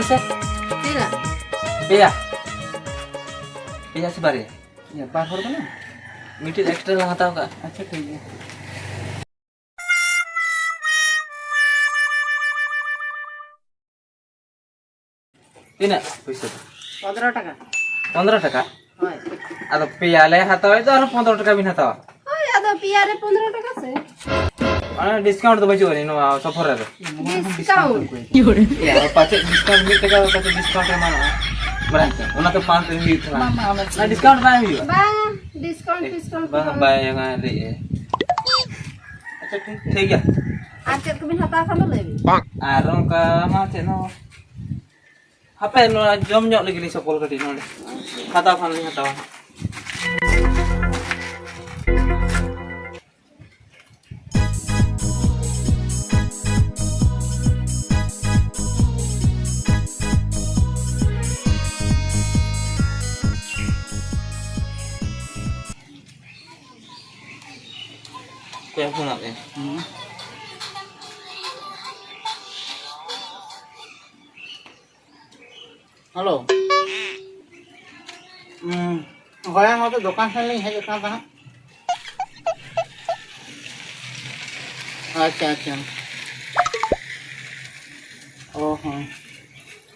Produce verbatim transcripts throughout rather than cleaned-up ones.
ᱛᱤᱱᱟᱹᱜ? ᱯᱮᱭᱟ᱾ ᱯᱮᱭᱟ ᱥᱮ ᱵᱟᱨᱭᱟ? ᱤᱭᱟᱹ, ᱵᱟᱨ ᱦᱚᱲ ᱠᱟᱱᱟ? ᱢᱤᱫᱴᱤᱡ ᱮᱠᱥᱴᱨᱟ ᱞᱟᱝ ᱦᱟᱛᱟᱣ ᱠᱟᱜᱼᱟ᱾ ᱟᱪᱪᱷᱟ, ᱴᱷᱤᱠ ᱜᱮᱭᱟ᱾ ᱛᱤᱱᱟᱹᱜ ᱯᱩᱭᱥᱟᱹ ᱫᱚ? ᱯᱚᱱᱫᱽᱨᱚ ᱴᱟᱠᱟ᱾ ᱯᱚᱱᱫᱽᱨᱚ ᱴᱟᱠᱟ? ᱦᱳᱭ᱾ ᱟᱫᱚ ᱯᱮᱭᱟ ᱞᱮ ᱦᱟᱛᱟᱣᱮᱫ ᱫᱚ, ᱟᱨᱦᱚᱸ ᱯᱚᱱᱫᱽᱨᱚ ᱴᱟᱠᱟ ᱵᱤᱱ ᱦᱟᱛᱟᱣᱟ? ᱦᱳᱭ, ᱟᱫᱚ ᱯᱮᱭᱟ ᱨᱮ ᱯᱚᱱᱫᱽᱨᱚ ᱴᱟᱠᱟ ᱥᱮ? ᱢᱟᱱᱮ ᱰᱤᱥᱠᱟᱣᱩᱱᱴ ᱫᱚ ᱵᱟᱹᱪᱩᱜ ᱟᱹᱱᱤᱡ ᱱᱚᱣᱟ ᱥᱚᱯᱷᱚᱨ ᱨᱮᱫᱚ? ᱰᱤᱥᱠᱟᱣᱩᱱᱴ᱾ ᱤᱭᱟᱹ, ᱯᱟᱪᱮᱫ ᱰᱤᱥᱠᱟᱣᱩᱱᱴ ᱢᱤᱫ ᱴᱟᱠᱟ ᱫᱚ ᱯᱟᱪᱮᱫ ᱰᱤᱥᱠᱟᱣᱩᱱᱴ ᱮᱢᱟᱱᱚᱜᱼᱟ᱾ ᱵᱟᱲᱟᱭ ᱛᱚ, ᱚᱱᱟ ᱛᱚ ᱯᱟᱸᱪ ᱨᱮ ᱦᱩᱭᱩᱜ ᱛᱟᱢᱟ᱾ ᱵᱟᱝ, ᱵᱟᱝ, ᱚᱱᱟ ᱰᱤᱥᱠᱟᱣᱩᱱᱴ ᱵᱟᱭ ᱦᱩᱭᱩᱜᱼᱟ᱾ ᱵᱟᱝ, ᱰᱤᱥᱠᱟᱣᱩᱱᱴ, ᱰᱤᱥᱠᱟᱣᱩᱱᱴ ᱵᱟᱝ, ᱵᱟᱝ᱾ ᱵᱟᱭ ᱮᱢᱟ ᱞᱟᱹᱭᱮᱫᱼᱟᱭ᱾ ᱟᱪᱪᱷᱟ, ᱴᱷᱤᱠ, ᱴᱷᱤᱠ ᱜᱮᱭᱟ᱾ ᱟᱨ ᱪᱮᱫ ᱠᱚᱵᱤᱱ ᱦᱟᱛᱟᱣ ᱠᱷᱟᱱ ᱫᱚ ᱞᱟᱹᱭ ᱵᱤᱱ᱾ ᱟᱨ ᱚᱱᱠᱟ ᱢᱟ ᱪᱮᱫ ᱦᱚᱸ᱾ ᱦᱟᱯᱮ, ᱱᱚᱣᱟ ᱡᱚᱢ ᱧᱚᱜ ᱞᱮᱜᱮ ᱞᱤᱧ ᱥᱚᱯᱚᱞ ᱠᱟᱹᱴᱤᱡ ᱱᱚᱰᱮ᱾ ᱦᱟᱛᱟᱣ ᱠᱷᱟᱱ ᱞᱤᱧ ᱦᱟᱛᱟᱣᱟ᱾ ᱚᱠᱚᱭ ᱯᱷᱳᱱ ᱟᱫ ᱢᱮᱭᱟ? ᱦᱮᱞᱳ᱾ ᱦᱩᱸ, ᱦᱳᱭ, ᱱᱚᱛᱮ ᱫᱚᱠᱟᱱ ᱥᱮᱱ ᱞᱤᱧ ᱦᱮᱡ ᱟᱠᱟᱱ ᱛᱟᱦᱮᱸᱫ᱾ ᱟᱪᱪᱷᱟ, ᱟᱪᱪᱷᱟ᱾ ᱚ, ᱦᱚᱸ᱾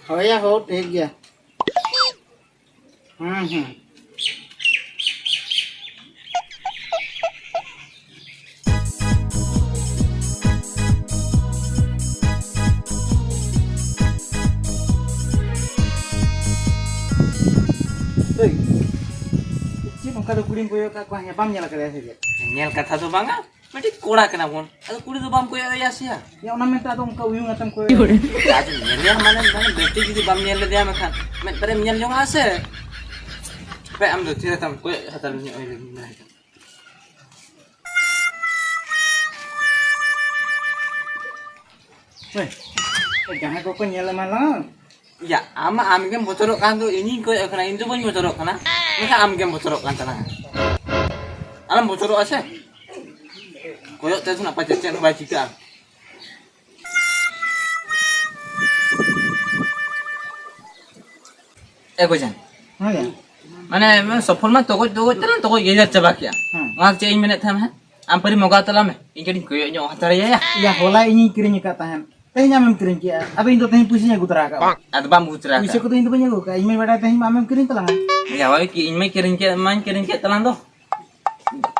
ᱦᱳᱭ ᱭᱟ, ᱦᱳ, ᱴᱷᱤᱠ ᱜᱮᱭᱟ᱾ ᱦᱩᱸ, ᱦᱩᱸ᱾ ᱮᱭ, ᱪᱮᱫ ᱚᱱᱠᱟ ᱫᱚ ᱠᱩᱲᱤᱢ ᱠᱚᱭᱚᱜ ᱠᱟᱜ ᱠᱚᱣᱟ? ᱧᱟᱯᱟᱢ ᱧᱮᱞ ᱟᱠᱟᱫᱮᱭᱟ ᱥᱮ ᱪᱮᱫ? ᱧᱮᱞ ᱠᱟᱛᱷᱟ ᱫᱚ ᱵᱟᱝᱟ, ᱢᱤᱫᱴᱤᱡ ᱠᱚᱲᱟ ᱠᱟᱱᱟ ᱵᱚᱱ, ᱟᱫᱚ ᱠᱩᱲᱤ ᱫᱚ ᱵᱟᱢ ᱠᱚᱭᱚᱜ ᱟᱭᱟ ᱥᱮᱭᱟ᱾ ᱭᱟ, ᱚᱱᱟ ᱢᱮᱱᱛᱮ ᱟᱫᱚ ᱚᱱᱠᱟ ᱩᱭᱩᱝ ᱟᱛᱮᱢ ᱠᱚᱭᱚᱜ ᱟᱭᱟ? ᱟᱫᱚ ᱧᱮᱞᱮᱭᱟ ᱢᱟᱱᱮ, ᱢᱟᱱᱮ ᱵᱮᱥᱴᱷᱤᱠ ᱡᱩᱫᱤ ᱵᱟᱢ ᱧᱮᱞ ᱞᱮᱫᱮᱭᱟ ᱢᱮᱱᱠᱷᱟᱱ ᱢᱮᱫ ᱯᱮᱨᱮᱢ ᱧᱮᱞ ᱡᱚᱝᱟ ᱥᱮ᱾ ᱦᱟᱯᱮ, ᱟᱢ ᱫᱚ ᱛᱷᱤᱨ ᱦᱟᱛᱟᱲ ᱢᱮ, ᱠᱚᱭᱚᱜ ᱦᱟᱛᱟᱲ ᱧᱚᱜ ᱟᱭ ᱞᱮᱜᱮ ᱢᱮᱱᱟᱭ ᱠᱟᱱᱟ᱾ ᱦᱮᱸ, ᱡᱟᱦᱟᱸᱭ ᱠᱚᱠᱚ ᱧᱮᱞ ᱮᱢᱟ ᱞᱟᱝ᱾ ᱭᱟ, ᱟᱢ, ᱟᱢ ᱜᱮᱢ ᱵᱚᱛᱚᱨᱚᱜ ᱠᱟᱱ ᱫᱚ, ᱤᱧᱤᱧ ᱠᱚᱭᱚᱜ ᱠᱟᱱᱟ, ᱤᱧ ᱫᱚ ᱵᱟᱹᱧ ᱵᱚᱛᱚᱨᱚᱜ ᱠᱟᱱᱟ, ᱢᱮᱱᱠᱷᱟᱱ ᱟᱢ ᱜᱮᱢ ᱵᱚᱛᱚᱨᱚᱜ ᱠᱟᱱ ᱛᱟᱞᱟᱝᱟ᱾ ᱟᱞᱚᱢ ᱵᱚᱛᱚᱨᱚᱜᱼᱟ ᱥᱮ, ᱠᱚᱭᱚᱜ ᱛᱮ ᱥᱮ ᱱᱟᱯᱟᱭ ᱪᱮᱫ ᱦᱚᱸ ᱵᱟᱭ ᱪᱤᱠᱟᱹᱜᱼᱟ᱾ ᱮ ᱜᱚᱡᱟᱱ᱾ ᱦᱮᱸ ᱭᱟ᱾ ᱢᱟᱱᱮ, ᱢᱟᱱᱮ ᱥᱚᱯᱷᱚᱞ ᱢᱟ ᱛᱚᱜᱚᱡ ᱛᱚᱜᱚᱡ ᱛᱮᱞᱟᱝ ᱛᱚᱜᱚᱡ ᱜᱮᱡᱮᱨ ᱪᱟᱵᱟ ᱠᱮᱜᱼᱟ᱾ ᱦᱮᱸ᱾ ᱚᱱᱟ ᱪᱮᱫ ᱤᱧ ᱢᱮᱱᱮᱫ ᱛᱟᱦᱮᱸᱱᱟ ᱦᱮᱸ? ᱟᱢ ᱯᱟᱹᱨᱤ ᱢᱚᱜᱟᱣ ᱛᱟᱞᱟᱝ ᱢᱮ, ᱤᱧ ᱠᱟᱹᱴᱤᱡ ᱠᱚᱭᱚᱜ ᱧᱚᱜ ᱦᱟᱛᱟᱲᱮᱭᱟ ᱭᱟ᱾ ᱭᱟ, ᱦᱚᱞᱟ ᱤᱧᱤᱧ ᱠᱤᱨᱤᱧ ᱟᱠᱟᱫ ᱛᱟᱦᱮᱸᱱ, ᱛᱮᱦᱮᱧ ᱟᱢᱮᱢ ᱠᱤᱨᱤᱧ ᱠᱮᱜᱼᱟ᱾ ᱟᱫᱚ ᱤᱧ ᱫᱚ ᱛᱮᱦᱮᱧ ᱯᱩᱭᱥᱟᱹᱧ ᱟᱹᱜᱩ ᱛᱚᱨᱟ ᱟᱠᱟᱫᱼᱟ᱾ ᱟᱫᱚ ᱵᱟᱢ ᱟᱹᱜᱩ ᱛᱚᱨᱟ ᱯᱩᱭᱥᱟᱹ ᱟᱠᱟᱫᱼᱟ᱾ ᱠᱚᱫᱚ ᱤᱧ ᱫᱚ ᱵᱟᱹᱧ ᱟᱹᱜᱩ ᱟᱠᱟᱫᱼᱟ, ᱤᱧ ᱢᱟᱧ ᱵᱟᱰᱟᱭ ᱛᱮᱦᱮᱧ ᱢᱟ ᱟᱢᱮᱢ ᱠᱤᱨᱤᱧ ᱛᱟᱞᱟᱝᱟ᱾ ᱭᱟ, ᱦᱳᱭ ᱠᱤ, ᱤᱧ ᱢᱟᱧ ᱠᱤᱨᱤᱧ ᱠᱮᱫ, ᱢᱟᱧ ᱠᱤᱨᱤᱧ ᱠᱮᱫ ᱛᱟᱞᱟᱝ ᱫᱚ᱾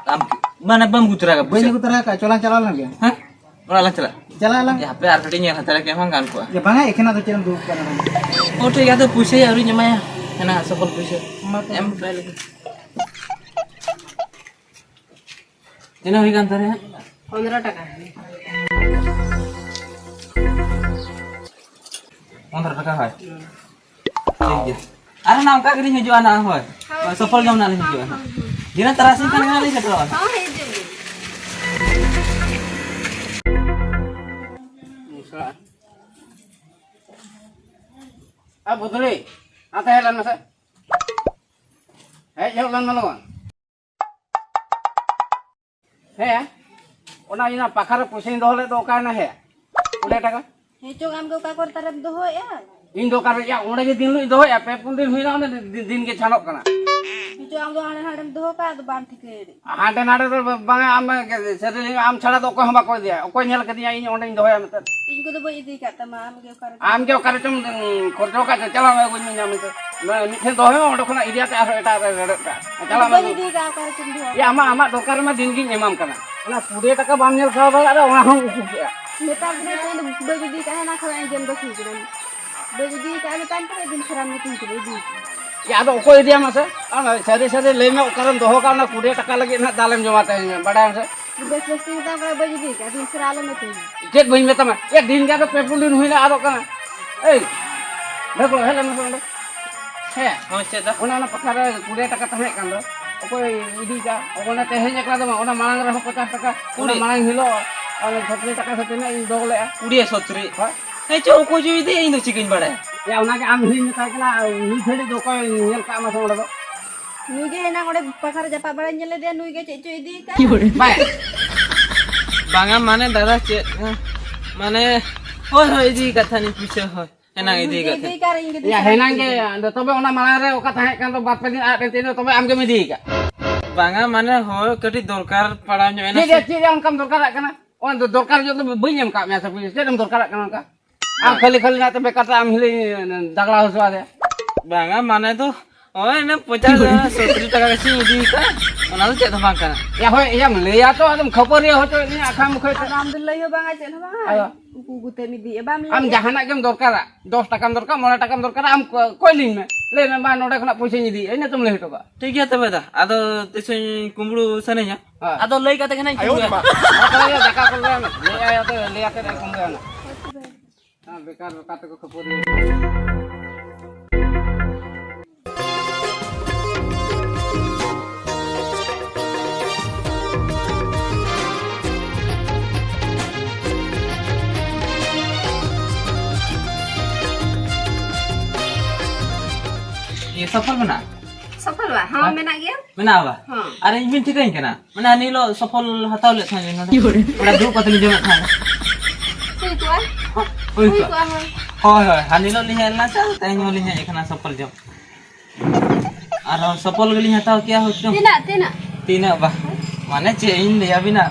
ᱟᱢ ᱠᱤ, ᱢᱟᱱᱮ ᱵᱟᱢ ᱟᱹᱜᱩ ᱛᱚᱨᱟ ᱟᱠᱟᱫᱼᱟ ᱵᱟᱹᱧ ᱯᱩᱭᱥᱟᱹ? ᱟᱹᱜᱩ ᱛᱚᱨᱟ ᱟᱠᱟᱫᱼᱟ, ᱪᱚᱞᱟᱝ ᱪᱟᱞᱟᱣ ᱞᱮᱱ ᱜᱮ᱾ ᱦᱮᱸ? ᱚᱲᱟᱜ ᱞᱟᱝ ᱪᱟᱞᱟᱜ? ᱪᱟᱞᱟᱜ ᱟᱞᱟᱝ᱾ ᱭᱟ, ᱦᱟᱯᱮ ᱟᱨ ᱠᱟᱹᱴᱤᱡ ᱧᱮᱞ ᱦᱟᱛᱟᱲ ᱠᱮ ᱮᱢᱟᱱ ᱜᱟᱱ ᱠᱚᱜᱼᱟ᱾ ᱭᱟ, ᱵᱟᱝᱟ, ᱮᱠᱷᱮᱱᱟᱜ ᱫᱚ ᱪᱮᱫ ᱮᱢ ᱫᱩᱲᱩᱵ ᱠᱟᱱᱟ ᱱᱚᱰᱮ? ᱚ, ᱴᱷᱤᱠ ᱜᱮᱭᱟ, ᱟᱫᱚ ᱯᱩᱭᱥᱟᱹ ᱟᱹᱣᱨᱤᱧ ᱮᱢᱟᱭᱟ᱾ ᱦᱮᱱᱟᱜ ᱥᱚᱠᱚᱞ ᱯᱩᱭᱥᱟᱹ᱾ ᱢᱟ ᱛᱚᱵᱮ᱾ ᱮᱢ ᱦᱚᱴᱚ ᱟᱭ ᱞᱮᱜᱮ᱾ ᱛᱤᱱᱟᱹᱜ ᱦᱩᱭ ᱠᱟᱱ ᱛᱟᱞᱮᱭᱟ? ᱯᱚᱱᱫᱽᱨᱚ ᱴᱟᱠᱟ᱾ ᱯᱚᱱᱫᱽᱨᱚ ᱴᱟᱠᱟ, ᱦᱳᱭ᱾ ᱦᱩᱸ᱾ ᱴᱷᱤᱠ ᱜᱮᱭᱟ᱾ ᱟᱨ ᱱᱟ ᱚᱱᱠᱟ ᱜᱮᱞᱤᱧ ᱦᱤᱡᱩᱜᱼᱟ ᱱᱟ, ᱦᱳᱭ᱾ ᱦᱳᱭ, ᱥᱚᱯᱷᱚᱞ ᱡᱚᱢ ᱱᱟ ᱞᱤᱧ ᱦᱤᱡᱩᱜᱼᱟ᱾ ᱦᱳᱭ, ᱦᱳᱭ, ᱦᱳᱭ᱾ ᱫᱷᱤᱱᱟᱹᱱ ᱛᱟᱨᱟᱥᱤᱧ ᱠᱷᱟᱱ ᱜᱮ ᱦᱟᱸᱜ ᱞᱤᱧ ᱥᱮᱴᱮᱨᱚᱜᱼᱟ᱾ ᱦᱳᱭ, ᱦᱤᱡᱩᱜ ᱵᱤᱱ᱾ ᱟ ᱵᱩᱫᱷᱲᱤ, ᱟᱱᱛᱮ ᱦᱮᱡ ᱞᱮᱱ ᱢᱮᱥᱮ᱾ ᱦᱮᱡ ᱧᱚᱜ ᱞᱮᱱ ᱢᱮ ᱞᱚᱜᱚᱱ᱾ ᱦᱮᱸ, ᱚᱱᱟ ᱤᱧᱟᱹᱜ ᱯᱟᱠᱷᱟᱨ ᱨᱮ ᱯᱚᱭᱥᱟᱧ ᱫᱚᱦᱚ ᱞᱮᱫ ᱫᱚ ᱚᱠᱟᱭᱮᱱᱟ ᱦᱮᱸ? ᱠᱩᱲᱤ ᱴᱟᱠᱟ᱾ ᱦᱮᱸ ᱪᱚᱝ, ᱟᱢ ᱫᱚ ᱚᱠᱟ ᱠᱚᱨᱮ ᱛᱟᱨᱮᱢ ᱫᱚᱦᱚᱭᱮᱜᱼᱟ? ᱤᱧ ᱫᱚ ᱚᱠᱟᱨᱮ, ᱭᱟ, ᱚᱸᱰᱮ ᱜᱮ ᱫᱤᱱ ᱦᱤᱞᱳᱜ ᱤᱧ ᱫᱚᱦᱚᱭᱮᱜᱼᱟ, ᱯᱮ ᱯᱩᱱ ᱫᱤᱱ ᱦᱩᱭᱱᱟ, ᱚᱸᱰᱮ ᱫᱤ-, ᱫᱤᱱ ᱜᱮ ᱪᱷᱟᱱᱚᱜ ᱠᱟᱱᱟ᱾ ᱦᱮᱸ ᱪᱚᱝ, ᱟᱢ ᱫᱚ ᱦᱟᱸᱰᱮ ᱱᱟᱰᱮᱢ ᱫᱚᱦᱚ ᱠᱟᱜᱼᱟ, ᱟᱫᱚ ᱵᱟᱢ ᱴᱷᱤᱠᱟᱹᱭᱮᱫ᱾ ᱦᱟᱸᱰᱮ ᱱᱟᱰᱮ ᱫᱚ ᱵᱟᱝᱟ, ᱟᱢ ᱥᱟᱹᱨᱤ ᱟᱢ ᱪᱷᱟᱲᱟ ᱫᱚ ᱚᱠᱚᱭ ᱦᱚᱸ ᱵᱟᱠᱚ ᱤᱫᱤᱭᱟ᱾ ᱚᱠᱚᱭ ᱧᱮᱞ ᱠᱟᱫᱤᱧᱟ ᱤᱧ ᱚᱸᱰᱮᱧ ᱫᱚᱦᱚᱭᱟ ᱢᱮᱱᱛᱮ? ᱤᱧ ᱠᱚᱫᱚ ᱵᱟᱹᱧ ᱤᱫᱤ ᱟᱠᱟᱫ ᱛᱟᱢᱟ, ᱟᱢ ᱜᱮ ᱚᱠᱟᱨᱮ? ᱟᱢ ᱜᱮ ᱚᱠᱟᱨᱮ ᱪᱚᱢ ᱠᱷᱚᱨᱪᱚ ᱟᱠᱟᱫ ᱪᱚ, ᱪᱟᱞᱟᱣ ᱢᱮ, ᱟᱹᱜᱩᱧ ᱢᱮ ᱧᱟᱢ ᱢᱮ ᱛᱚ᱾ ᱱᱚᱣᱟ ᱢᱤᱫ ᱴᱷᱮᱱ ᱫᱚᱦᱚᱭ ᱢᱮ, ᱚᱸᱰᱮ ᱠᱷᱚᱱᱟᱜ ᱤᱫᱤ ᱠᱟᱛᱮ ᱟᱨᱦᱚᱸ ᱮᱴᱟᱜ ᱨᱮ ᱨᱮᱲᱮᱫ ᱠᱟᱜ᱾ ᱪᱟᱞᱟᱜ ᱢᱮ᱾ ᱵᱟᱹᱧ ᱤᱫᱤ ᱠᱟᱜᱼᱟ, ᱚᱠᱟᱨᱮ ᱪᱚᱢ ᱫᱚᱦᱚ ᱮᱭᱟ, ᱟᱢᱟᱜ, ᱟᱢᱟᱜ ᱫᱚᱨᱠᱟᱨ ᱨᱮᱢᱟ ᱫᱤᱱ ᱜᱤᱧ ᱮᱢᱟᱢ ᱠᱟᱱᱟ᱾ ᱚᱱᱟ ᱠᱩᱲᱤ ᱴᱟᱠᱟ ᱵᱟᱢ ᱧᱮᱞ ᱥᱟᱦᱟᱣ ᱫᱟᱲᱮᱭᱟᱜ ᱨᱮ, ᱚᱱᱟ ᱦᱚᱸᱢ ᱩᱠᱩ ᱠᱮᱜᱼᱟ᱾ ᱱᱮᱛᱟᱨ ᱫᱚ ᱤᱧ ᱫᱚ ᱵᱟᱹᱧ ᱤᱫᱤ ᱠᱟᱜᱼᱟ, ᱦᱟᱱᱟ ᱠᱷᱚᱱᱟᱜ ᱤᱧ ᱜᱮᱢ ᱫᱚ ᱴᱷᱤᱠ ᱠᱟᱱᱟ᱾ ᱵᱟᱹᱧ ᱤᱫᱤ ᱠᱟᱜᱼᱟ, ᱱᱮᱛᱟᱨ ᱫᱚ ᱫᱤᱱ ᱠᱷᱟᱨᱟᱯ ᱢᱤᱫ ᱫᱤᱱ ᱛᱮ ᱤᱫᱤ᱾ ᱮᱭᱟ, ᱟᱫᱚ ᱚᱠᱚᱭ ᱤᱫᱤᱭᱟ ᱢᱟᱥᱮ? ᱟᱢ ᱥᱟᱹᱨᱤ ᱥᱟᱹᱨᱤ ᱞᱟᱹᱭ ᱢᱮ, ᱚᱠᱟᱨᱮᱢ ᱫᱚᱦᱚ ᱠᱟᱜᱼᱟ ᱚᱱᱟ ᱠᱩᱲᱤ ᱴᱟᱠᱟ ᱞᱟᱹᱜᱤᱫ ᱱᱟᱦᱟᱜ ᱫᱟᱞᱮᱢ ᱡᱚᱢᱟ ᱛᱮᱦᱮᱧ, ᱵᱟᱰᱟᱭᱟᱢ ᱥᱮ? ᱵᱮᱥ ᱵᱮᱥ ᱛᱤᱧ ᱢᱮᱛᱟᱢ ᱠᱟᱱᱟ, ᱵᱟᱹᱧ ᱤᱫᱤ ᱠᱟᱜᱼᱟ, ᱫᱤᱱ ᱥᱟᱨᱟ ᱟᱞᱚᱢ ᱢᱤᱛᱟᱹᱧᱟ᱾ ᱪᱮᱫ ᱵᱟᱹᱧ ᱢᱮᱛᱟᱢᱟ? ᱮ, ᱫᱤᱱ ᱜᱮ ᱟᱫᱚ ᱯᱮ ᱯᱩᱱ ᱫᱤᱱ ᱦᱩᱭᱱᱟ ᱟᱫᱚᱜ ᱠᱟᱱᱟ᱾ ᱮᱭ, ᱵᱷᱟᱜᱽ ᱞᱚ, ᱦᱮᱡ ᱞᱮᱱ ᱢᱮᱥᱮ ᱱᱚᱸᱰᱮ᱾ ᱦᱮᱸ᱾ ᱦᱚᱸ, ᱪᱮᱫ ᱫᱚ? ᱚᱱᱟ, ᱚᱱᱟ ᱯᱟᱠᱷᱟᱨ ᱨᱮ ᱠᱩᱲᱤ ᱴᱟᱠᱟ ᱛᱟᱦᱮᱸ ᱠᱟᱱ ᱫᱚ, ᱚᱠᱚᱭ ᱤᱫᱤ ᱠᱟᱜᱼᱟ? ᱚᱱᱟ ᱛᱮᱦᱮᱧ ᱮᱠᱞᱟ ᱫᱚ ᱵᱟᱝ, ᱚᱱᱟ ᱢᱟᱲᱟᱝ ᱨᱮᱦᱚᱸ ᱯᱚᱪᱟᱥ ᱴᱟᱠᱟ, ᱚᱱᱟ ᱠᱩᱲᱤ? ᱢᱟᱲᱟᱝ ᱦᱤᱞᱳᱜ, ᱚᱱᱟ ᱪᱷᱚᱛᱨᱤᱥ ᱴᱟᱠᱟ ᱥᱮ ᱛᱤᱱᱟᱹᱜ ᱤᱧ ᱫᱚᱦᱚ ᱞᱮᱜᱼᱟ᱾ ᱠᱩᱲᱤ ᱥᱚᱛᱨᱤ? ᱦᱳᱭ᱾ ᱦᱮᱸ, ᱪᱚ, ᱚᱠᱚᱭ ᱪᱚ ᱤᱫᱤᱭᱟ, ᱤᱧ ᱫᱚ ᱪᱤᱠᱟᱹᱧ ᱵᱟᱲᱟᱭᱟ? ᱭᱟ, ᱚᱱᱟᱜᱮ ᱟᱢ ᱦᱤᱲᱤᱧ ᱢᱮᱛᱟᱭ ᱠᱟᱱᱟ, ᱟᱨ ᱩᱱᱤ ᱜᱷᱟᱹᱲᱤᱡ ᱫᱚ ᱚᱠᱚᱭ ᱧᱮᱞ ᱠᱟᱜ ᱢᱟᱥᱮ ᱚᱸᱰᱮ ᱫᱚ? ᱱᱩᱭ ᱜᱮ ᱮᱱᱟᱝ ᱚᱸᱰᱮ ᱯᱟᱠᱷᱟᱨ ᱨᱮ ᱡᱟᱯᱟᱜ ᱵᱟᱲᱟᱧ ᱧᱮᱞ ᱞᱮᱫᱮᱭᱟ, ᱱᱩᱭ ᱜᱮ ᱪᱮᱫ ᱪᱚᱭ ᱤᱫᱤ ᱠᱟᱜ᱾ ᱵᱟᱭ᱾ ᱵᱟᱝᱟ, ᱢᱟᱱᱮ ᱫᱟᱫᱟ, ᱪᱮᱫ, ᱦᱮᱸ, ᱢᱟᱱᱮ, ᱦᱳᱭ, ᱦᱳᱭ, ᱤᱫᱤ ᱠᱟᱛᱷᱟ ᱱᱤᱧ ᱯᱩᱭᱥᱟᱹ, ᱦᱳᱭ᱾ ᱮᱱᱟᱝ ᱤᱫᱤ ᱠᱟᱜ ᱛᱟᱦᱮᱸᱫ᱾ ᱤᱫᱤ ᱠᱟᱜ ᱤᱧ ᱜᱮ ᱤᱭᱟ, ᱦᱮᱱᱟᱝ ᱜᱮ, ᱟᱫᱚ ᱛᱚᱵᱮ ᱚᱱᱟ ᱢᱟᱲᱟᱝ ᱨᱮ ᱚᱠᱟ ᱛᱟᱦᱮᱸ ᱠᱟᱱ ᱫᱚ ᱵᱟᱨ ᱯᱮ ᱫᱤᱱ ᱟᱫ ᱮᱱ ᱛᱤᱧ ᱫᱚ, ᱛᱚᱵᱮ ᱟᱢ ᱜᱮᱢ ᱤᱫᱤ ᱠᱟᱜ᱾ ᱵᱟᱝᱟ, ᱢᱟᱱᱮ, ᱦᱳᱭ, ᱠᱟᱹᱴᱤᱡ ᱫᱚᱨᱠᱟᱨ ᱯᱟᱲᱟᱣ ᱧᱚᱜ ᱮᱱᱟ ᱪᱮᱫ ᱥᱮ᱾ ᱨᱮᱭᱟᱜ, ᱪᱮᱫ ᱨᱮᱭᱟᱜ ᱚᱱᱠᱟᱢ ᱫᱚᱨᱠᱟᱨᱟᱜ ᱠᱟᱱᱟ? ᱚᱱᱟ ᱫᱚ ᱫᱚᱨᱠᱟᱨ ᱡᱚᱛᱚ ᱵᱟᱹᱧ ᱮᱢ ᱠᱟᱜ ᱢᱮᱭᱟ ᱥᱮ ᱯᱩᱭᱥᱟᱹ, ᱪᱮᱫ ᱮᱢ ᱫᱚᱨᱠᱟᱨᱟᱜ ᱠᱟᱱᱟ ᱚᱱᱠᱟ? ᱟᱢ ᱵᱟᱝ᱾ ᱠᱷᱟᱹᱞᱤ ᱠᱷᱟᱹᱞᱤ ᱱᱟᱛᱮ ᱵᱮᱠᱟᱨ ᱛᱮ ᱟᱢ ᱦᱤᱞᱤᱧ ᱫᱟᱜᱲᱟ ᱦᱚᱪᱚ ᱟᱫᱮᱭᱟ᱾ ᱵᱟᱝᱟ, ᱢᱟᱱᱮ ᱫᱚ ᱳᱭ ᱤᱱᱟᱹ ᱯᱚᱧᱪᱟᱥ, ᱥᱚᱛᱛᱚᱨ ᱴᱟᱠᱟ ᱜᱟᱱ ᱤᱧ ᱤᱫᱤ ᱠᱟᱜᱼᱟ, ᱚᱱᱟ ᱫᱚ ᱪᱮᱫ ᱦᱚᱸ ᱵᱟᱝ ᱠᱟᱱᱟ᱾ ᱭᱟ ᱦᱳᱭ, ᱭᱟᱢ ᱞᱟᱹᱭᱟ ᱛᱚ, ᱟᱫᱚᱢ ᱠᱷᱟᱹᱯᱟᱹᱨᱤᱭᱟᱹ ᱦᱚᱪᱚᱭᱮᱫ ᱞᱤᱧᱟ ᱟᱠᱷᱟ ᱢᱩᱠᱷᱟᱹ ᱛᱮ᱾ ᱟᱫᱚ ᱟᱢ ᱫᱚ ᱞᱟᱹᱭ ᱦᱚᱸ ᱵᱟᱝᱟ, ᱪᱮᱫ ᱦᱚᱸ ᱵᱟᱝᱟ᱾ ᱟᱫᱚ ᱩᱠᱩ ᱩᱠᱩ ᱛᱮᱢ ᱤᱫᱤᱭᱮᱫᱼᱟ, ᱵᱟᱢ ᱞᱟᱹᱭᱟ᱾ ᱟᱢ ᱡᱟᱦᱟᱱᱟᱜ ᱜᱮᱢ ᱫᱚᱨᱠᱟᱨᱟ, ᱫᱚᱥ ᱴᱟᱠᱟᱢ ᱫᱚᱨᱠᱟᱨᱟ, ᱢᱚᱬᱮ ᱴᱟᱠᱟᱢ ᱫᱚᱨᱠᱟᱨᱟ, ᱟᱢ ᱠᱚ-, ᱠᱚᱭ ᱞᱤᱧ ᱢᱮ, ᱞᱟᱹᱭ ᱢᱮ, "ᱢᱟ, ᱱᱚᱰᱮ ᱠᱷᱚᱱᱟᱜ ᱯᱚᱭᱥᱟᱧ ᱤᱫᱤᱭᱮᱫᱼᱟ", ᱤᱱᱟᱹ ᱛᱮᱢ ᱞᱟᱹᱭ ᱦᱚᱴᱚ ᱠᱟᱜᱼᱟ᱾ ᱴᱷᱤᱠ ᱜᱮᱭᱟ ᱛᱚᱵᱮ ᱫᱟ, ᱟᱫᱚ ᱛᱤᱥᱤᱧ ᱠᱩᱢᱵᱽᱲᱩ ᱥᱟᱱᱟᱧᱟ, ᱦᱮᱸ᱾ ᱟᱫᱚ ᱞᱟᱹᱭ ᱠᱟᱛᱮ ᱜᱮ ᱱᱟᱜ ᱤᱧ ᱠᱩᱢᱵᱽᱲᱩᱭᱟ᱾ ᱦᱮᱸ, ᱛᱚᱵᱮ ᱫᱟᱠᱟ ᱠᱚ ᱞᱟᱹᱭ ᱢᱮ, ᱞᱟᱹᱭ ᱟᱭ, ᱟᱫᱚ ᱞᱟᱹᱭ ᱟᱛᱮ ᱨᱮ ᱠᱩᱢᱵᱽᱲᱩᱭᱟ ᱱᱟᱜ᱾ ᱦᱮᱸ, ᱵᱮᱠᱟᱨ, ᱵᱮᱠᱟᱨ ᱛᱮᱠᱚ ᱠᱷᱟᱹᱯᱟᱹᱨᱤ᱾ ᱤᱭᱟᱹ, ᱥᱚᱯᱷᱚᱞ ᱢᱮᱱᱟᱜᱼᱟ? ᱥᱚᱯᱷᱚᱞ ᱵᱟ? ᱦᱚᱸ, ᱦᱮᱸ? ᱢᱮᱱᱟᱜ ᱜᱮᱭᱟ᱾ ᱢᱮᱱᱟᱜᱼᱟ ᱵᱟ? ᱦᱚᱸ᱾ ᱟᱨ ᱤᱧ ᱵᱤᱱ ᱴᱷᱤᱠᱟᱹᱧ ᱠᱟᱱᱟ? ᱢᱟᱱᱮ, ᱦᱟᱱᱮ ᱦᱤᱞᱳᱜ ᱥᱚᱯᱷᱚᱞ ᱦᱟᱛᱟᱣ ᱞᱮᱫ ᱛᱟᱦᱮᱸ ᱱᱚᱰᱮ᱾ ᱚᱸᱰᱮ ᱫᱩᱲᱩᱵ ᱠᱟᱛᱮ ᱞᱤᱧ ᱡᱚᱢᱮᱫ ᱛᱟᱦᱮᱸ᱾ ᱦᱩᱭ ᱠᱚᱜᱼᱟ᱾ ᱦᱳᱭ ᱦᱩᱭ ᱛᱚ᱾ ᱠᱚᱜᱼᱟ, ᱦᱳᱭ᱾ ᱦᱳᱭ, ᱦᱳᱭ, ᱦᱟᱱᱮ ᱦᱤᱞᱳᱜ ᱞᱤᱧ ᱦᱮᱡ ᱞᱮᱱᱟ ᱥᱮ, ᱛᱮᱦᱮᱧ ᱦᱚᱸᱞᱤᱧ ᱦᱮᱡ ᱟᱠᱟᱱᱟ ᱥᱚᱯᱷᱚᱞ ᱡᱚᱢ᱾ ᱟᱨᱦᱚᱸ ᱥᱚᱯᱷᱚᱞ ᱜᱮᱞᱤᱧ ᱦᱟᱛᱟᱣ ᱠᱮᱭᱟ ᱦᱳᱭᱛᱳ᱾ ᱛᱤᱱᱟᱹᱜ, ᱛᱤᱱᱟᱹᱜ? ᱛᱤᱱᱟᱹᱜ ᱵᱟ? ᱢᱟᱱᱮ ᱪᱮᱫ ᱤᱧ ᱞᱟᱹᱭ ᱟᱵᱤᱱᱟ?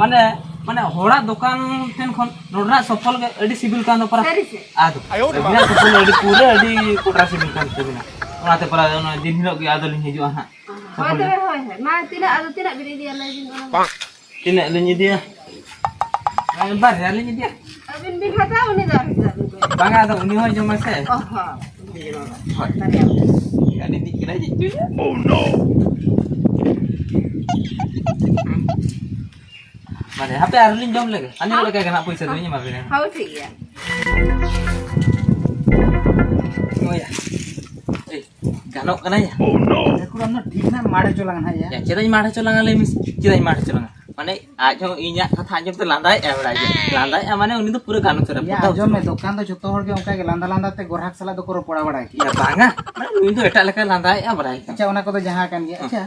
ᱢᱟᱱᱮ, ᱢᱟᱱᱮ ᱦᱚᱲᱟᱜ ᱫᱚᱠᱟᱱ ᱴᱷᱮᱱ ᱠᱷᱚᱱ ᱱᱚᱰᱮᱱᱟᱜ ᱥᱚᱯᱷᱚᱞ ᱜᱮ ᱟᱹᱰᱤ ᱥᱤᱵᱤᱞ ᱠᱟᱱ ᱫᱚ ᱯᱟᱨᱟ᱾ ᱥᱟᱹᱨᱤ ᱥᱮ? ᱟᱫᱚ ᱟᱭᱳ ᱨᱮ ᱢᱟ᱾ ᱟᱹᱵᱤᱱᱟᱜ ᱥᱚᱯᱷᱚᱞ ᱟᱹᱰᱤ ᱯᱩᱨᱟᱹ ᱟᱹᱰᱤ ᱠᱚᱴᱨᱟ ᱥᱤᱵᱤᱞ ᱠᱟᱱ ᱛᱟᱹᱵᱤᱱᱟ᱾ ᱚᱱᱟᱛᱮ ᱯᱟᱨᱟ ᱚᱱᱟ ᱫᱤᱱ ᱦᱤᱞᱳᱜ ᱜᱮ ᱟᱫᱚ ᱞᱤᱧ ᱦᱤᱡᱩᱜᱼᱟ ᱦᱟᱸᱜ᱾ ᱦᱳᱭ ᱥᱚᱯᱷᱚᱞ ᱛᱚᱵᱮ, ᱦᱳᱭ, ᱦᱳᱭ᱾ ᱢᱟ ᱛᱤᱱᱟᱹᱜ, ᱟᱫᱚ ᱛᱤᱱᱟᱹᱜ ᱵᱤᱱ ᱤᱫᱤᱭᱟ ᱞᱟᱹᱭ ᱵᱤᱱ ᱚᱱᱟ ᱢᱟ? ᱛᱤᱱᱟᱹᱜ ᱞᱤᱧ ᱤᱫᱤᱭᱟ? ᱵᱟᱨᱭᱟ ᱞᱤᱧ ᱤᱫᱤᱭᱟ᱾ ᱟᱹᱵᱤᱱ ᱵᱤᱱ ᱦᱟᱛᱟᱣᱟ, ᱩᱱᱤ ᱫᱚ ᱟᱨ ᱪᱮᱫᱟᱜ ᱵᱤᱱ ᱠᱚᱭᱟ? ᱵᱟᱝᱟ, ᱟᱫᱚ ᱩᱱᱤ ᱦᱚᱸᱭ ᱡᱚᱢᱟ ᱥᱮ᱾ ᱚ ᱦᱚᱸ, ᱩᱱᱤ ᱡᱚᱢᱟ᱾ ᱦᱳᱭ᱾ ᱵᱟᱨᱭᱟ᱾ ᱟᱹᱰᱤ ᱴᱷᱤᱠ ᱠᱟᱱᱟ, ᱪᱮᱫ ᱪᱚᱭᱟ? ᱢᱟᱱᱮ, ᱦᱟᱯᱮ ᱟᱨ ᱞᱤᱧ ᱡᱚᱢ ᱞᱮᱜᱮ᱾ ᱟᱹᱞᱤᱧ ᱦᱚᱸ? ᱞᱮᱠᱟ ᱜᱮ ᱱᱟᱜ ᱯᱩᱭᱥᱟᱹ ᱫᱚᱞᱤᱧ ᱮᱢᱟ ᱵᱤᱱᱟ᱾ ᱦᱳᱭ, ᱴᱷᱤᱠ ᱜᱮᱭᱟ᱾ ᱦᱳᱭ᱾ ᱮᱭ, ᱜᱟᱱᱚᱜ ᱠᱟᱱᱟ ᱭᱟ? ᱮᱠᱷᱚᱱ ᱟᱢ ᱫᱚ ᱴᱷᱤᱠ ᱱᱟᱜ ᱢᱟᱲ ᱦᱚᱪᱚ ᱞᱟᱝ ᱱᱟᱦᱟᱜ ᱭᱟ᱾ ᱭᱟ, ᱪᱮᱫᱟᱜ ᱤᱧ ᱢᱟᱲ ᱦᱚᱪᱚ ᱞᱟᱝᱟ, ᱞᱟᱹᱭ ᱢᱮᱥᱮ? ᱪᱮᱫᱟᱜ ᱤᱧ ᱢᱟᱲ ᱦᱚᱪᱚ ᱞᱟᱝᱟ? ᱢᱟᱱᱮ, ᱟᱡ ᱦᱚᱸ ᱤᱧᱟᱹᱜ ᱠᱟᱛᱷᱟ ᱟᱸᱡᱚᱢ ᱛᱮ ᱞᱟᱸᱫᱟᱭᱮᱫᱼᱟᱭ, ᱵᱟᱲᱟᱭ ᱜᱮ᱾ ᱞᱟᱸᱫᱟᱭᱮᱫᱼᱟ, ᱢᱟᱱᱮ, ᱩᱱᱤ ᱫᱚ ᱯᱩᱨᱟᱹ ᱜᱟᱱᱚᱜ ᱩᱛᱟᱹᱨᱟ, ᱭᱟ, ᱯᱚᱛᱟᱣ ᱟᱸᱡᱚᱢ ᱢᱮ, ᱩᱛᱟᱹᱨᱟ᱾ ᱫᱚᱠᱟᱱ ᱫᱚ ᱡᱚᱛᱚ ᱦᱚᱲ ᱜᱮ ᱚᱱᱠᱟ ᱜᱮ ᱞᱟᱸᱫᱟ ᱞᱟᱸᱫᱟ ᱛᱮ ᱜᱚᱨᱦᱟᱠ ᱥᱟᱞᱟᱜ ᱫᱚᱠᱚ ᱨᱚᱯᱚᱲᱟ, ᱵᱟᱲᱟᱭ ᱜᱮ᱾ ᱭᱟ, ᱵᱟᱝᱟ, ᱢᱟᱱᱮ, ᱩᱱᱤ ᱫᱚ ᱮᱴᱟᱜ ᱞᱮᱠᱟᱭ ᱞᱟᱸᱫᱟᱭᱮᱫᱼᱟ, ᱵᱟᱲᱟᱭ ᱜᱮ᱾ ᱟᱪᱪᱷᱟ, ᱚᱱᱟ ᱠᱚᱫᱚ ᱡᱟᱦᱟᱸ ᱠᱟᱱ ᱜᱮᱭᱟ᱾ ᱦᱮᱸ᱾ ᱟᱪᱪᱷᱟ,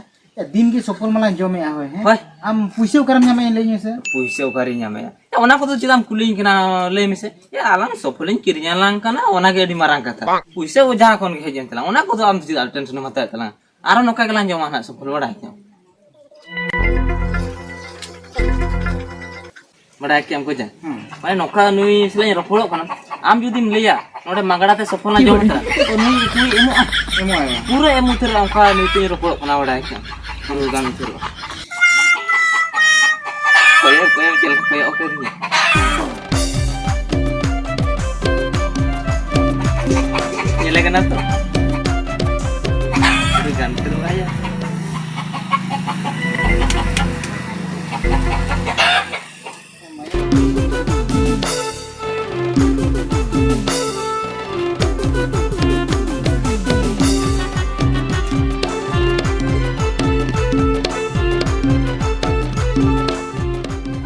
ᱫᱤᱱ ᱜᱮ ᱥᱚᱯᱷᱚᱞ ᱢᱟᱞᱟᱝ ᱡᱚᱢᱮᱜᱼᱟ, ᱦᱳᱭ, ᱦᱮᱸ? ᱦᱳᱭ᱾ ᱟᱢ ᱯᱩᱭᱥᱟᱹ ᱚᱠᱟᱨᱮᱢ ᱧᱟᱢᱮᱜᱼᱟ, ᱞᱟᱹᱭᱟᱹᱧ ᱢᱮᱥᱮ? ᱯᱩᱭᱥᱟᱹ ᱚᱠᱟᱨᱮᱧ ᱧᱟᱢᱮᱜᱼᱟ? ᱚᱱᱟ ᱠᱚᱫᱚ ᱪᱮᱫᱟᱜ ᱮᱢ ᱠᱩᱞᱤᱧ ᱠᱟᱱᱟ, ᱞᱟᱹᱭ ᱢᱮᱥᱮ? ᱮ, ᱟᱞᱟᱝ ᱥᱚᱯᱷᱚᱞᱤᱧ ᱠᱤᱨᱤᱧ ᱟᱞᱟᱝ ᱠᱟᱱᱟ, ᱚᱱᱟᱜᱮ ᱟᱹᱰᱤ ᱢᱟᱨᱟᱝ ᱠᱟᱛᱷᱟ᱾ ᱯᱩᱭᱥᱟᱹ ᱡᱟᱦᱟᱸ ᱠᱷᱚᱱ ᱜᱮ ᱦᱮᱡ ᱮᱱ ᱛᱟᱞᱟᱝ, ᱚᱱᱟ ᱠᱚᱫᱚ ᱟᱢ ᱫᱚ ᱪᱮᱫᱟᱜ ᱴᱮᱱᱥᱚᱱ ᱮᱢ ᱦᱟᱛᱟᱣᱮᱫ ᱛᱟᱞᱟᱝᱟ? ᱟᱨᱚ ᱱᱚᱝᱠᱟ ᱜᱮᱞᱟᱝ ᱡᱚᱢᱟ ᱦᱟᱸᱜ ᱥᱚᱯᱷᱚᱞ, ᱵᱟᱲᱟᱭ ᱠᱮᱫᱟᱢ᱾ ᱵᱟᱲᱟᱭ ᱠᱮᱫᱟᱢ ᱠᱚ ᱡᱟ? ᱦᱩᱸ᱾ ᱢᱟᱱᱮ ᱱᱚᱝᱠᱟ ᱱᱩᱭ ᱥᱟᱞᱟᱜ ᱤᱧ ᱨᱚᱯᱚᱲᱚᱜ ᱠᱟᱱᱟ, ᱟᱢ ᱡᱩᱫᱤᱢ ᱞᱟᱹᱭᱟ ᱱᱚᱰᱮ ᱢᱟᱜᱽᱲᱟ ᱛᱮ ᱥᱚᱯᱷᱚᱞ ᱞᱟᱝ ᱡᱚᱢ ᱠᱟᱱᱟ, ᱛᱚ ᱱᱩᱭ ᱠᱩᱲᱤ ᱮᱢᱚᱜᱼᱟ? ᱮᱢᱚᱜᱼᱟᱭ᱾ ᱯᱩᱨᱟᱹ ᱮᱢ ᱩᱛᱟᱹᱨᱚᱜᱼᱟ, ᱚᱱᱠᱟ ᱱᱩᱭ ᱥᱟᱞᱟᱜ ᱤᱧ ᱨᱚᱯᱚᱲᱚᱜ ᱠᱟᱱᱟ, ᱵᱟᱲᱟᱭ ᱠᱮᱫᱟᱢ? ᱯᱩᱨᱟᱹ ᱜᱟᱱ ᱩᱛᱟᱹᱨᱚᱜᱼᱟ᱾ ᱠᱚᱭᱚᱜ, ᱠᱚᱭᱚᱜ, ᱪᱮᱫ ᱞᱮᱠᱟ ᱠᱚᱭᱚᱜ ᱟᱠᱟᱫᱤᱧᱟ᱾ ᱧᱮᱞᱮ ᱠᱟᱱᱟ ᱛᱚ? ᱟᱹᱰᱤ ᱜᱟᱱ ᱛᱮ ᱨᱚᱜᱟᱭᱟ᱾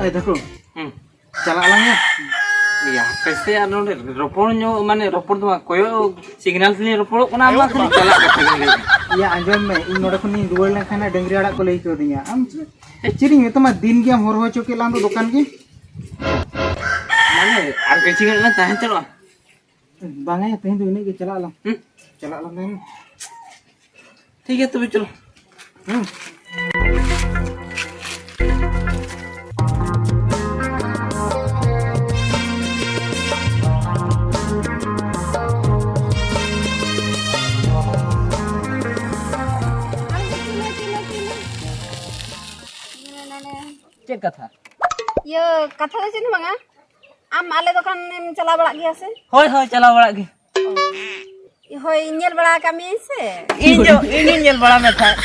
ᱟᱭ ᱫᱟᱠᱚ᱾ ᱦᱩᱸ᱾ ᱪᱟᱞᱟᱜ ᱟᱞᱟᱝ ᱭᱟ᱾ ᱭᱟ, ᱦᱟᱯᱮ ᱥᱮ, ᱟᱨ ᱱᱚᱰᱮ ᱨᱚᱯᱚᱲ ᱧᱚᱜ, ᱢᱟᱱᱮ, ᱨᱚᱯᱚᱲ ᱫᱚ ᱵᱟᱝ, ᱠᱚᱭᱚᱜ ᱥᱤᱜᱽᱱᱟᱞ ᱛᱮᱞᱤᱧ ᱨᱚᱯᱚᱲᱚᱜ ᱠᱟᱱᱟ, ᱟᱢ ᱢᱟ ᱠᱷᱟᱹᱞᱤ ᱪᱟᱞᱟᱜ ᱠᱟᱛᱷᱟ ᱜᱮᱢ ᱞᱟᱹᱭᱮᱫ᱾ ᱭᱟ, ᱟᱸᱡᱚᱢ ᱢᱮ, ᱤᱧ ᱱᱚᱰᱮ ᱠᱷᱚᱱᱤᱧ ᱨᱩᱣᱟᱹᱲ ᱞᱮᱱᱠᱷᱟᱱ ᱰᱟᱹᱝᱨᱤ ᱟᱲᱟᱜ ᱠᱚ ᱞᱟᱹᱭ ᱦᱚᱪᱚ ᱟᱹᱫᱤᱧᱟ᱾ ᱟᱢ ᱪᱮᱫ, ᱪᱮᱫ ᱤᱧ ᱢᱮᱛᱟᱢᱟ, ᱫᱤᱱ ᱜᱮ ᱟᱢ ᱦᱚᱨᱦᱚ ᱦᱚᱪᱚ ᱠᱮᱫ ᱞᱟᱝ ᱫᱚ ᱫᱚᱠᱟᱱ ᱜᱮ᱾ ᱢᱟᱱᱮ, ᱟᱨ ᱠᱤᱪᱷᱩ ᱜᱷᱟᱹᱲᱤᱡ ᱞᱟᱝ ᱛᱟᱦᱮᱸ ᱦᱟᱛᱟᱲᱚᱜᱼᱟ᱾ ᱵᱟᱝᱟ ᱭᱟ, ᱛᱮᱦᱮᱧ ᱫᱚ ᱤᱱᱟᱹᱜ ᱜᱮ, ᱪᱟᱞᱟᱜ ᱟᱞᱟᱝ᱾ ᱦᱩᱸ? ᱪᱟᱞᱟᱜ ᱟᱞᱟᱝ ᱛᱮᱦᱮᱧ᱾ ᱴᱷᱤᱠ ᱜᱮᱭᱟ, ᱛᱚᱵᱮ ᱪᱚᱞᱚ᱾ ᱦᱩᱸ᱾ ᱪᱮᱫ ᱠᱟᱛᱷᱟ? ᱤᱭᱟᱹ, ᱠᱟᱛᱷᱟ ᱫᱚ ᱪᱮᱫ ᱦᱚᱸ ᱵᱟᱝᱟ᱾ ᱟᱢ ᱟᱞᱮ ᱫᱚᱠᱟᱱᱮᱢ ᱪᱟᱞᱟᱣ ᱵᱟᱲᱟᱜ ᱜᱮᱭᱟ ᱥᱮ? ᱦᱳᱭ, ᱦᱳᱭ, ᱪᱟᱞᱟᱣ ᱵᱟᱲᱟᱜ ᱜᱮ᱾ ᱦᱳᱭ, ᱧᱮᱞ ᱵᱟᱲᱟ ᱟᱠᱟᱫ ᱢᱤᱭᱟᱹᱧ ᱥᱮ᱾ ᱤᱧ ᱫᱚ, ᱤᱧᱤᱧ ᱧᱮᱞ ᱵᱟᱲᱟ ᱢᱮ ᱠᱷᱟᱡ᱾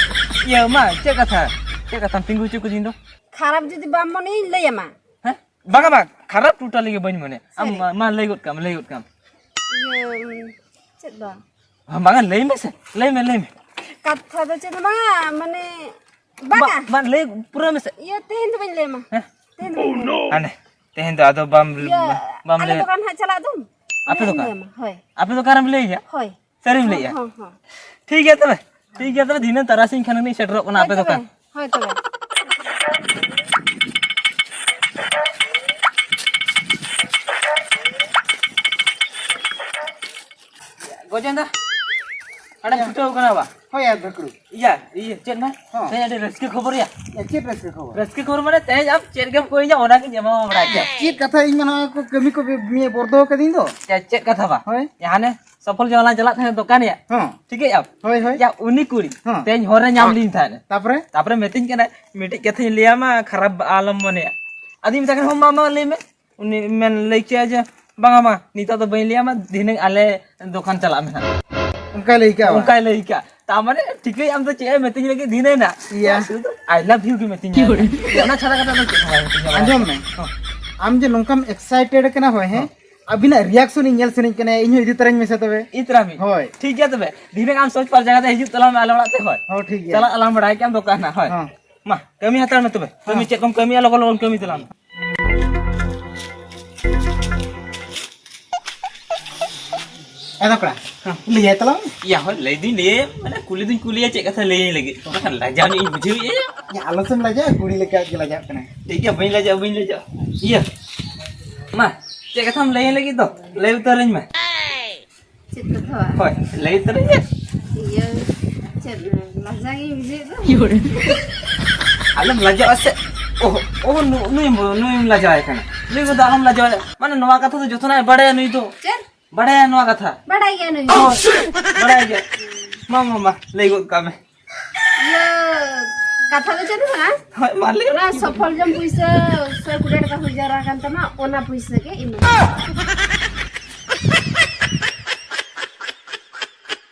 ᱤᱭᱟᱹ, ᱢᱟ, ᱪᱮᱫ ᱠᱟᱛᱷᱟ? ᱪᱮᱫ ᱠᱟᱛᱷᱟᱢ ᱛᱤᱸᱜᱩ ᱦᱚᱪᱚ ᱠᱤᱫᱤᱧ ᱫᱚ? ᱠᱷᱟᱨᱟᱯ ᱡᱩᱫᱤ ᱵᱟᱢ ᱢᱚᱱᱮᱭᱟᱹᱧ, ᱞᱟᱹᱭᱟᱢᱟ᱾ ᱦᱮᱸ? ᱵᱟᱝᱟ, ᱵᱟᱝ, ᱠᱷᱟᱨᱟᱯ totally ᱜᱮ ᱵᱟᱹᱧ ᱢᱚᱱᱮ᱾ ᱟᱢ ᱥᱟᱹᱨᱤ? ᱢᱟ, ᱢᱟ, ᱞᱟᱹᱭ ᱜᱚᱫ ᱠᱟᱜ ᱢᱮ, ᱞᱟᱹᱭ ᱜᱚᱫ ᱠᱟᱜ ᱢᱮ᱾ ᱤᱭᱟᱹ, ᱪᱮᱫ ᱵᱟᱝ? ᱦᱮᱸ, ᱵᱟᱝᱟ, ᱞᱟᱹᱭ ᱢᱮᱥᱮ, ᱞᱟᱹᱭ ᱢᱮ, ᱞᱟᱹᱭ ᱢᱮ᱾ ᱠᱟᱛᱷᱟ ᱫᱚ ᱪᱮᱫ ᱦᱚᱸ ᱵᱟᱝᱟ, ᱢᱟᱱᱮ, ᱵᱟᱝᱟ᱾ ᱵᱟ-, ᱵᱟᱝ, ᱞᱟᱹᱭ ᱯᱩᱨᱟᱹᱣ ᱢᱮᱥᱮ᱾ ᱤᱭᱟᱹ, ᱛᱮᱦᱮᱧ ᱫᱚ ᱵᱟᱹᱧ ᱞᱟᱹᱭᱟᱢᱟ᱾ ᱦᱮᱸ? ᱛᱮᱦᱮᱧ ᱫᱚ ᱵᱟᱹᱧ ᱞᱟᱹᱭᱟᱢᱟ᱾ ᱦᱟᱱᱮ, ᱛᱮᱦᱮᱧ ᱫᱚ ᱟᱫᱚ ᱵᱟᱢ, ᱤᱭᱟᱹ, ᱵᱟᱢ ᱟᱞᱮ ᱞᱟᱹᱭᱟ᱾ ᱫᱚᱠᱟᱱ ᱦᱟᱸᱜ ᱪᱟᱞᱟᱜ ᱫᱚᱢ᱾ ᱟᱯᱮ ᱩᱱᱤ ᱫᱚᱠᱟᱱ? ᱞᱟᱹᱭᱟᱢᱟ, ᱦᱳᱭ᱾ ᱟᱯᱮ ᱫᱚᱠᱟᱱ ᱨᱮᱢ ᱞᱟᱹᱭᱟ? ᱦᱳᱭ᱾ ᱥᱟᱹᱨᱤᱢ ᱦᱚᱸ, ᱞᱟᱹᱭᱮᱜᱼᱟ? ᱦᱚᱸ, ᱦᱚᱸ᱾ ᱴᱷᱤᱠ ᱜᱮᱭᱟ ᱛᱚᱵᱮ, ᱴᱷᱤᱠ ᱜᱮᱭᱟ ᱛᱚᱵᱮ, ᱫᱷᱤᱱᱟᱹᱝ ᱛᱟᱨᱟᱥᱤᱧ ᱠᱷᱟᱱ ᱜᱤᱧ ᱥᱮᱴᱮᱨᱚᱜ ᱠᱟᱱᱟ ᱦᱳᱭ ᱟᱯᱮ ᱛᱚᱵᱮ, ᱫᱚᱠᱟᱱ᱾ ᱦᱳᱭ ᱛᱚᱵᱮ᱾ ᱜᱚᱡᱮᱱ ᱫᱟ, ᱟᱲᱮᱢ ᱪᱷᱩᱴᱟᱹᱣ ᱠᱟᱱᱟ ᱵᱟ? ᱦᱳᱭ ᱭᱟ ᱫᱷᱟᱹᱠᱲᱩ᱾ ᱤᱭᱟ, ᱤᱭᱟᱹ, ᱪᱮᱫ ᱢᱮ? ᱦᱚᱸ᱾ ᱛᱮᱦᱮᱧ ᱟᱹᱰᱤ ᱨᱟᱹᱥᱠᱟᱹ ᱠᱷᱚᱵᱚᱨ ᱭᱟ᱾ ᱭᱟ, ᱪᱮᱫ ᱨᱟᱹᱥᱠᱟᱹ ᱠᱷᱚᱵᱚᱨ? ᱨᱟᱹᱥᱠᱟᱹ ᱠᱷᱚᱵᱚᱨ ᱢᱟᱱᱮ ᱛᱮᱦᱮᱧ ᱟᱢ ᱪᱮᱫ ᱜᱮᱢ ᱠᱚᱭᱤᱧᱟ ᱚᱱᱟᱜᱤᱧ ᱮᱢᱟᱢᱟ ᱵᱟᱲᱟᱭ ᱠᱮᱫᱟ᱾ ᱪᱮᱫ ᱠᱟᱛᱷᱟ? ᱤᱧ ᱢᱟ ᱱᱚᱣᱟ ᱠᱚ ᱠᱟᱹᱢᱤ ᱠᱚ ᱵᱮ-, ᱢᱤᱭᱟᱹ ᱵᱚᱨᱫᱚ ᱠᱟᱹᱫᱤᱧ ᱫᱚ᱾ ᱭᱟ, ᱪᱮᱫ ᱠᱟᱛᱷᱟ ᱵᱟ? ᱦᱳᱭ᱾ ᱭᱟ, ᱦᱟᱱᱮ ᱥᱚᱯᱷᱚᱞ ᱡᱚᱝ ᱞᱟᱝ ᱪᱟᱞᱟᱜ ᱛᱟᱦᱮᱸᱫ ᱫᱚᱠᱟᱱ ᱭᱟ᱾ ᱦᱚᱸ᱾ ᱴᱷᱤᱠ ᱜᱮᱭᱟ? ᱦᱳᱭ, ᱦᱳᱭ᱾ ᱭᱟ, ᱩᱱᱤ ᱠᱩᱲᱤ ᱦᱚᱸ᱾ ᱛᱮᱦᱮᱧ ᱦᱚᱨ ᱨᱮ ᱧᱟᱢ ᱞᱤᱧ ᱛᱟᱦᱮᱸᱫ᱾ ᱛᱟᱯᱚᱨᱮ? ᱛᱟᱯᱚᱨᱮ ᱢᱤᱛᱟᱹᱧ ᱠᱟᱱᱟᱭ, "ᱢᱤᱫᱴᱤᱡ ᱠᱟᱛᱷᱟᱧ ᱞᱟᱹᱭᱟᱢᱟ, ᱠᱷᱟᱨᱟᱯ ᱟᱞᱚᱢ ᱢᱚᱱᱮᱭᱟ᱾" ᱟᱫᱚᱧ ᱢᱮᱛᱟᱭ ᱠᱟᱱᱟ, "ᱦᱚᱸ, ᱢᱟ, ᱢᱟ, ᱞᱟᱹᱭ ᱢᱮ᱾" ᱩᱱᱤ ᱢᱮᱱ ᱞᱟᱹᱭ ᱠᱮᱭᱟ ᱡᱮ, "ᱵᱟᱝᱟ, ᱵᱟᱝ, ᱱᱤᱛᱚᱜ ᱫᱚ ᱵᱟᱹᱧ ᱞᱟᱹᱭᱟᱢᱟ, ᱫᱷᱤᱱᱟᱹᱝ ᱟᱞᱮ ᱫᱚᱠᱟᱱ ᱪᱟᱞᱟᱜ ᱢᱮ ᱦᱟᱸᱜ᱾" ᱚᱱᱠᱟᱭ ᱞᱟᱹᱭ ᱠᱟᱜᱼᱟ ᱵᱟᱝ? ᱚᱱᱠᱟᱭ ᱞᱟᱹᱭ ᱠᱟᱜᱼᱟ᱾ ᱛᱟᱨ ᱢᱟᱱᱮ ᱴᱷᱤᱠᱟᱹᱭ ᱟᱢ ᱫᱚ ᱪᱮᱫ ᱮ ᱢᱮᱛᱟᱹᱧ ᱞᱟᱹᱜᱤᱫ ᱫᱷᱤᱱᱟᱹᱝ ᱱᱟ? ᱤᱭᱟ᱾ ᱥᱩᱫᱷᱩ "I love you" ᱜᱮ ᱢᱮᱛᱟᱹᱧ ᱠᱟᱱᱟ᱾ ᱚᱱᱟ ᱪᱷᱟᱲᱟ ᱠᱟᱛᱷᱟ ᱫᱚ ᱪᱮᱫ ᱦᱚᱸ ᱵᱟᱭ ᱢᱮᱛᱟᱹᱧᱟ᱾ ᱟᱸᱡᱚᱢ ᱢᱮ᱾ ᱦᱚᱸ᱾ ᱟᱢ ᱡᱮ ᱱᱚᱝᱠᱟᱢ excited ᱠᱟᱱᱟ, ᱦᱳᱭ, ᱦᱮᱸ? ᱦᱚᱸ᱾ ᱟᱵᱤᱱᱟᱜ reaction ᱤᱧ ᱧᱮᱞ ᱥᱟᱱᱟᱧ ᱠᱟᱱᱟ, ᱤᱧ ᱦᱚᱸ ᱤᱫᱤ ᱛᱚᱨᱟᱧ ᱢᱮᱥᱮ ᱛᱚᱵᱮ᱾ ᱤᱫᱤ ᱛᱚᱨᱟ ᱢᱮ᱾ ᱦᱳᱭ᱾ ᱴᱷᱤᱠ ᱜᱮᱭᱟ ᱛᱚᱵᱮ᱾ ᱫᱷᱤᱱᱟᱹᱝ ᱟᱢ ᱥᱚᱡᱽ ᱯᱟᱨ ᱡᱟᱭᱜᱟ ᱛᱮ ᱦᱤᱡᱩᱜ ᱛᱟᱞᱟᱝ ᱢᱮ ᱟᱞᱮ ᱚᱲᱟᱜ ᱛᱮ, ᱦᱳᱭ᱾ ᱦᱚᱸ, ᱴᱷᱤᱠ ᱜᱮᱭᱟ᱾ ᱪᱟᱞᱟᱜ ᱟᱞᱟᱝ ᱵᱟᱲᱟᱭ ᱠᱮᱫ ᱟᱢ ᱫᱚᱠᱟᱱ ᱦᱟᱸᱜ, ᱦᱳᱭ᱾ ᱦᱚᱸ᱾ ᱢᱟ, ᱠᱟᱹᱢᱤ ᱦᱟᱛᱟᱲ ᱢᱮ ᱛᱚᱵᱮ᱾ ᱠᱟᱹᱢᱤ ᱦᱮᱸ᱾ ᱪᱮᱫ ᱠᱚᱢ ᱠᱟᱹᱢᱤᱭᱟ, ᱞᱚᱜᱚᱱ ᱞᱚᱜᱚᱱ ᱠᱟᱹᱢᱤ ᱛᱟᱞᱟᱝ ᱢᱮ᱾ ᱮ ᱫᱟ ᱠᱚᱲᱟ, ᱦᱮᱸ᱾ ᱞᱟᱹᱭᱟᱭ ᱛᱟᱞᱟᱝ ᱢᱮ᱾ ᱭᱟ ᱦᱳᱭ, ᱞᱟᱹᱭ ᱫᱩᱧ ᱞᱟᱹᱭᱟ, ᱢᱟᱱᱮ ᱠᱩᱞᱤ ᱫᱩᱧ ᱠᱩᱞᱤᱭᱟ ᱪᱮᱫ ᱠᱟᱛᱷᱟ ᱞᱟᱹᱭᱟᱹᱧ ᱞᱟᱹᱜᱤᱫ᱾ ᱵᱟᱠᱷᱟᱱ ᱞᱟᱡᱟᱣ ᱧᱚᱜ ᱤᱧ ᱵᱩᱡᱷᱟᱹᱣᱮᱫᱼᱟ᱾ ᱭᱟ, ᱟᱞᱚ ᱥᱮᱢ ᱞᱟᱡᱟᱜᱼᱟ, ᱠᱩᱲᱤ ᱞᱮᱠᱟ ᱜᱮ ᱞᱟᱡᱟᱜ ᱠᱟᱱᱟᱭ᱾ ᱴᱷᱤᱠ ᱜᱮᱭᱟ, ᱵᱟᱹᱧ ᱞᱟᱡᱟᱜᱼᱟ, ᱵᱟᱹᱧ ᱞᱟᱡᱟᱜᱼᱟ᱾ ᱤᱭᱟᱹ, ᱢᱟ, ᱪᱮᱫ ᱠᱟᱛᱷᱟᱢ ᱞᱟᱹᱭᱟᱹᱧ ᱞᱟᱹᱜᱤᱫ ᱫᱚ? ᱞᱟᱹᱭ ᱩᱛᱟᱹᱨᱟᱹᱧ ᱢᱮ᱾ ᱪᱮᱫ ᱠᱟᱛᱷᱟ? ᱦᱳᱭ, ᱞᱟᱹᱭ ᱩᱛᱟᱹᱨᱟᱹᱧ ᱢᱮ᱾ ᱤᱭᱟᱹ, ᱪᱮᱫ, ᱞᱟᱡᱟᱣ ᱜᱤᱧ ᱵᱩᱡᱷᱟᱹᱣᱮᱫ ᱫᱚ᱾ ᱟᱞᱚᱢ ᱞᱟᱡᱟᱜᱼᱟ ᱥᱮ᱾ ᱳᱦ, ᱳᱦ, ᱱᱩ-, ᱱᱩᱭ, ᱱᱩᱭᱮᱢ ᱞᱟᱡᱟᱣᱟᱭ ᱠᱟᱱᱟ᱾ ᱱᱩᱭ ᱠᱚᱫᱚ ᱟᱞᱚᱢ ᱞᱟᱡᱟᱣᱟᱭ᱾ ᱢᱟᱱᱮ, ᱱᱚᱣᱟ ᱠᱟᱛᱷᱟ ᱫᱚ ᱡᱚᱛᱚᱱᱟᱜ ᱮ ᱵᱟᱲᱟᱭᱟ ᱱᱩᱭ ᱫᱚ᱾ ᱪᱮᱫ? ᱵᱟᱲᱟᱭᱟ ᱱᱚᱣᱟ ᱠᱟᱛᱷᱟ᱾ ᱵᱟᱲᱟᱭ ᱜᱮᱭᱟ ᱱᱩᱭ ᱫᱚ᱾ ᱦᱳᱭ, ᱵᱟᱲᱟᱭ ᱜᱮᱭᱟ᱾ ᱢᱟ, ᱢᱟ, ᱢᱟ, ᱞᱟᱹᱭ ᱜᱚᱫ ᱠᱟᱜ ᱢᱮ᱾ ᱤᱭᱟᱹ, ᱠᱟᱛᱷᱟ ᱫᱚ ᱪᱮᱫ ᱦᱚᱸ ᱵᱟᱝ᱾ ᱦᱳᱭ, ᱢᱟ ᱞᱟᱹᱭ ᱢᱮ᱾ ᱚᱱᱟ ᱥᱚᱯᱷᱚᱞ ᱡᱚᱢ ᱯᱩᱭᱥᱟᱹ ᱥᱚᱭ ᱠᱩᱲᱤ ᱴᱟᱠᱟ ᱦᱩᱭ ᱡᱟᱣᱨᱟ ᱟᱠᱟᱱ ᱛᱟᱢᱟ, ᱚᱱᱟ ᱯᱩᱭᱥᱟᱹ ᱜᱮ ᱤᱢᱟᱹᱧ ᱢᱮ᱾